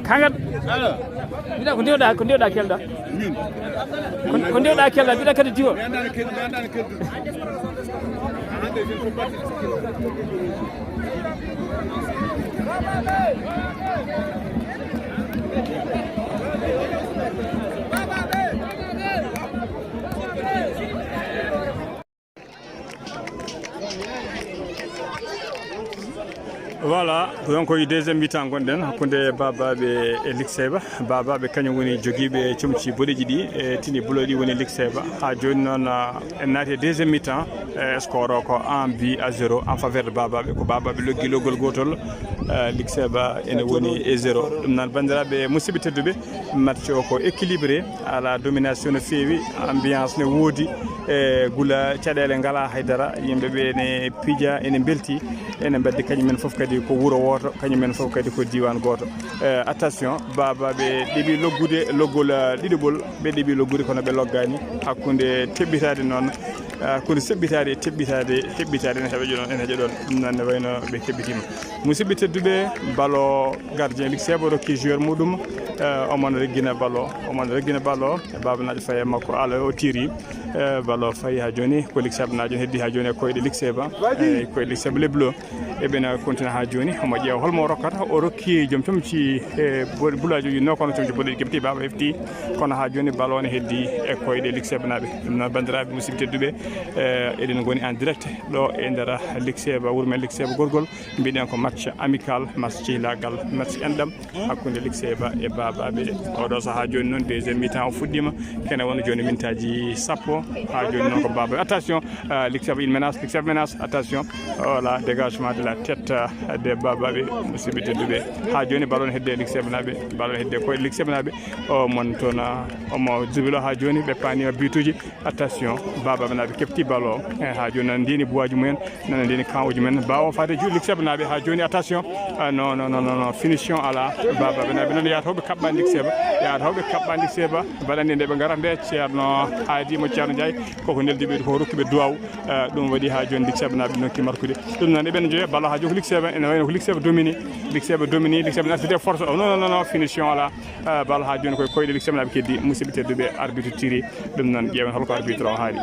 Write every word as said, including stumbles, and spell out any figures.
Kangal. Mbiɗa ko ndiwɗa, ko ndiwɗa kelɗa. Ko, ko ndiwɗa kelɗa, mbiɗa kadi diwa. Voilà, donc ko e deuxième mi-temps ngonɗen hakkunde Babaɓe e Likseba. Babaɓe kañum woni jogiiɓe comci boɗeeji ɗi e tini bulo ɗi woni Likseba. Haa jooni noon, ah, en naati e deuxième mi-temps, e score o ko un but à zéro en faveur de Babaɓe. Ko Babaɓe loggi loggol gootol, eh, Likseba ene woni e zéro. Ɗum noon, banndiraaɓe musidɓe tedduɓe, match o ko équilibré, ala domination no feewi, ambiance ne woodi, e gula caɗeele ngala haydara, yimɓe ɓe ne pija, ene mbelti, ene mbaddi kañum en fof kadi ko wuro wooto, kañum en fof kadi ko diiwaan gooto. Eh, attention, Babaɓe ɗeɓi loggude loggol, eh, ɗiɗaɓol, ɓe ɗeɓi loggude kono ɓe loggaani. Hakkunde teɓɓitaade noon, eh, hakkunde seɓɓitaade e teɓɓitaade, heɓɓitaade ene heɓa ɗon, ene heƴa ɗon. Ɗum noon ne wayno ɓe keɓɓitiima. Musidɓe tedduɓe, balo gardien Likseba rokki joueur muɗum, eh, omon reggina balo, omon reggina balo, e Baba Najo faye makko ala o tiri, eh, balo fayi haa jooni ko Likseba Najo heddi haa jooni e koyɗe Likseba, eh, koyɗe Likseba leblo. Eɓena kontina haa jooni, omo ƴeewa holmo o rokkata. O rokki joom comci, e bo-, bulaaji uji no kono comci boɗeeji kebti Baba hefti. Kono haa jooni balo ne heddi e koyɗe Likseba naaɓe. Ɗum noon, banndiraaɓe musidɓe tedduɓe, eh, eɗen ngoni en direct ɗo e nder Likseba, wuro men Likseba gorgol. Mbiɗen ko match amical, match cehilagal, match enɗam hakkunde Likseba e Babaɓe. Oɗo sahaa jooni noon, deuxième mi-temps o fuɗɗiima. Kene woni jooni mintaaji sappo. Haa jooni noon ko Babaɓe. Attention, euh, Likseba, il menace, Likseba menace. Attention. Voilà, dégagement de la tête, euh, de Babaɓe, musidɓe tedduɓe. Haa jooni ballon hedde Likseba naaɓe, ballon hedde koye Likseba naaɓe. O mon toon, euh, omo jubilo haa jooni, ɓe paanima bituuji. Attention, Babaɓe naaɓe kefti ballon. Eh, haa jooni noon ndini buwaaji mumen. Nana ndeni kan uji men. Bawo fade juuɗe Likseba naaɓe haa jooni, attention. Ah, non, non, non, non, non. Finition ala. Babaɓe naaɓe noon yaata hoɓe kaɓɓani Likseba. Yaata hoɓe kaɓɓani Likseba. Mbaɗani nde ɓe ngarata nde Ceerno Haadi mo Ceerno Njaay. Koko neldi ɓe ko rokki ɓe duwaw. Ah, ɗum waɗi haa jooni Likseba naaɓe nokki markude. Ɗum noon eɓen joya balo haa jooni ko Likseba. Ene wayno ko Likseba domini. Likseba domini. Likseba naaɓe c'était force. Oh, non, non, non, non. Finition ala. Ah, balo haa jooni koye koyɗe Likseba naaɓe keddi. Musidɓe tedduɓe arbitre tiri. Ɗum noon ƴeewen holko arbitre o haali.